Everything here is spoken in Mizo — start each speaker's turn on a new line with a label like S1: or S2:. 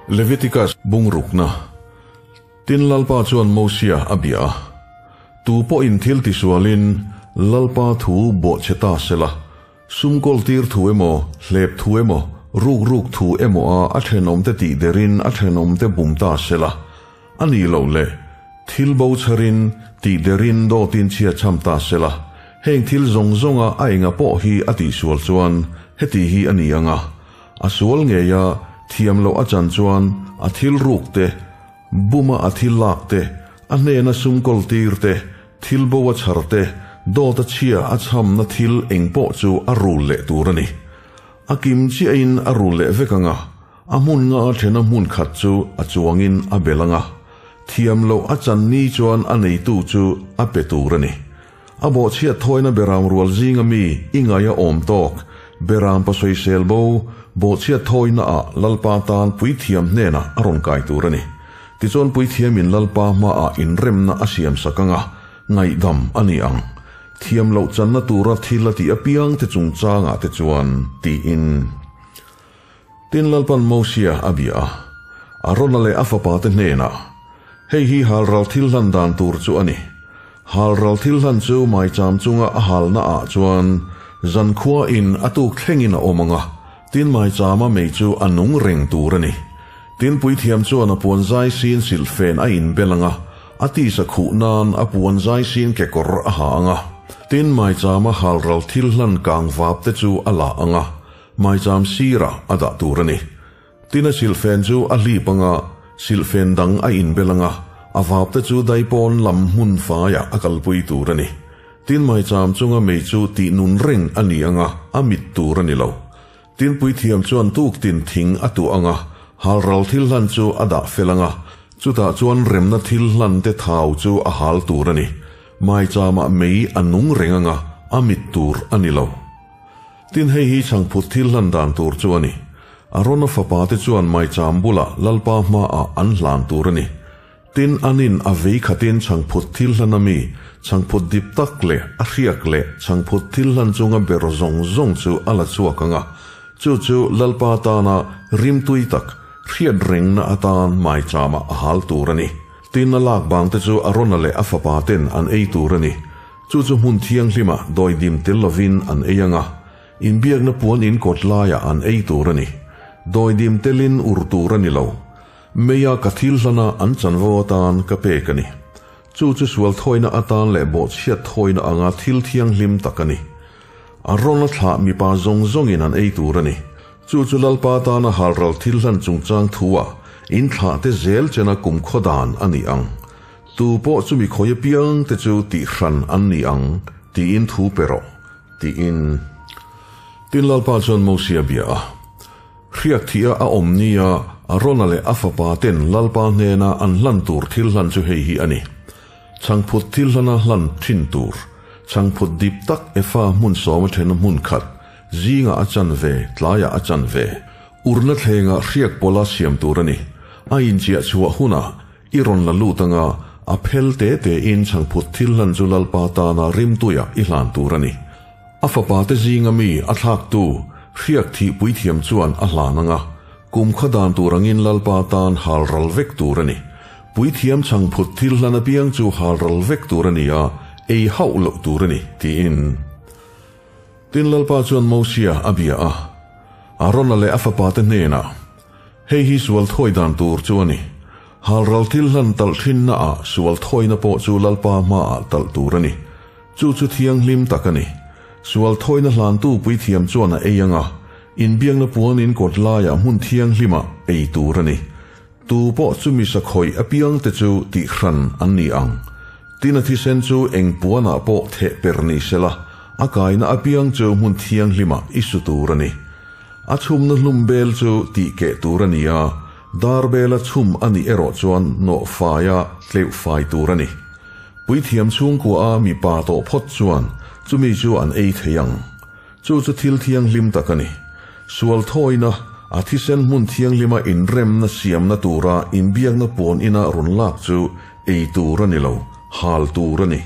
S1: Leviticus bungrukna Tin Lalpa chuan Mosia a bia a, Tu pawhin thil tisualin Lalpa thu bawhchhe ta sela, sum kawltir thu emaw, hlep thu emaw, ruk ruk thu emaw a a thenawmte tih derin a thenawmte bum ta sela, a nih loh leh thil bo chharin tih derin dawtin chhia chham ta sela, heng thil zawng zawnga a enga pawh hi a tihsual chuan heti hi a ni ang a, A sual ngei a, thiam loh a chan chuan a thil ruk te, buma a thil lak te, a hnena sum kawl tir te, thil bo a chhar te, dawt a chhia a chhamna thil eng pawh chu a rul leh tur a ni. A kim chiahin a rul leh vek ang a, a hmun nga a thena hmun khat chu a chuangin a bel ang a, thiam loh a chan ni chuan a neitu chu a pe tur a ni. A bawhchhiat thawina beram rual zinga mi i ngaih a awm tawk, beram pasawisel bo, bawhchhiat thawina ah Lalpa tan puithiam hnenah a rawn kai tur a ni. Tichuan puithiamin Lalpa hmaah inremna a siam sak anga ngaihdam a ni ang. Thiam loh channa tura thil a tih apiang te chungchangah te chuan tiin. Tin Lalpan Mosia a bia a, Arona leh a fapa te hnenah, Hei hi halral thil hlan dan tur chu a ni. Halral thil hlan chu maicham chunga a halna ah chuan zankhua in a tuk thlengin a awm ang a, tin maichama mei chu a nung reng tur a ni. Tin puithiam chuan a puan zai sin silhfen a inbel ang a, a tisa khuh nan a puan zai sin kekawr a ha ang a. Tin maichama halral thil hlan kang vap te chu a la ang a, Maicham sirah a dah tur a ni. Tin a silhfen chu a hlip anga, silhfen dang a inbel anga, a vapte chu daipawn lam hmun faiah a kalpui tur a ni. Tin maicham chunga mei chu tih nun reng a ni anga, a mit tur a ni lo. Tin puithiam chuan tuk tin thing a tuah anga, halral thil hlan chu a dah fel anga, chutah chuan remna thil hlan te thau chu a hal tur a ni. Maichamah mei a nung reng anga, a mit tur a ni lo. Tin hei hi chhangphut thil hlan dan tur chu a ni. Arona fapa te chuan maicham bulah Lalpa hmaah an hlan tur a ni. Tin anin a vei khatin chhangphut thil hlan a mi, chhangphut dip tak leh a hriak leh chhangphut thil hlan chunga ber zawng zawng chu a la chhuak ang a, chu chu Lalpa tana rimtui tak, hriat rengna atan maichamah a hal tur a ni. Tin a lak bang te chu Arona leh a fapa ten an ei tur a ni. Chu chu hmun thianghlima dawidim tel lovin an ei ang a, inbiakna puan in kawt laiah an ei tur a ni. Dawidim telin ur tur a ni lo. Meia ka thil hlana an chanvo atan ka pek a ni. Chu chu sual thawina atan leh bawhchhiat thawina anga thil thianghlim tak a ni. A rawn a thlah mipa zawng zawngin an ei tur a ni. Chu chu Lalpa tana halral thil hlan chungchang thu-ah inthlah te zel chena kumkhaw dan a ni ang. Tu pawh chumi khawi apiang te chu tih hran an ni ang, tiin thu pe rawh, tiin. Tin Lalpa chuan Mosia bia a. Hriak thih a a awm nia Arona leh a fapa ten Lalpa hnena an hlan tur thil hlan chu hei hi a ni, Chhangphut thil hlana hlan thin tur, chhangphut dip tak efa hmun sawma thena hmun khat, zingah a chan ve, tlaiah a chan ve. Urna thlengah hriak pawla siam tur a ni. A inchiah chhuah hunah I rawn la lut anga, a phel te te in chhangphut thil hlan chu Lalpa tana rimtuiah i hlan tur a ni. A fapa te zinga mi a thlaktu hriak thih puithiam chuan a hlan anga, kum kha dan tur angin Lalpa tan hal ral vek tur a ni. Puithiam chhangphut thil hlan apiang chu hal ral vek tur a ni a, ei hauh loh tur a ni, tiin. Tin Lalpa chuan Mosia a bia a, Arona leh a fapa te hnenah, Hei hi sual thawi dan tur chu a ni. Halral thil hlan talh thinna ah sual thawina pawh chu Lalpa hmaah talh tur a ni. Chu chu thianghlim tak a ni. Sual thawina hlantu puithiam chuan a ei ang a, inbiakna puanin kawt laiah hmun thianghlimah ei tur a ni. Tu pawh chu misa khawih apiangte chu tihhran an ni ang. Tin a thisen chu eng puanah pawh theh per ni sela, a kaina apiang chu hmun thianghlimah i su tur a ni. A chhumna hlum bel chu tih keh tur a ni a, dar bela chhum a nih erawh chuan nawh faia tleuh fai tur a ni. Puithiam chhungkua a mipa tawh phawt chuan chumi chu an ei thei ang. Chu chu thil thianghlim tak a ni. Sual thawina, a thisen hmun thianghlima inremna siamna tura inbiakna puan ina rawn lak chu ei tur a ni lo, hal tur a ni.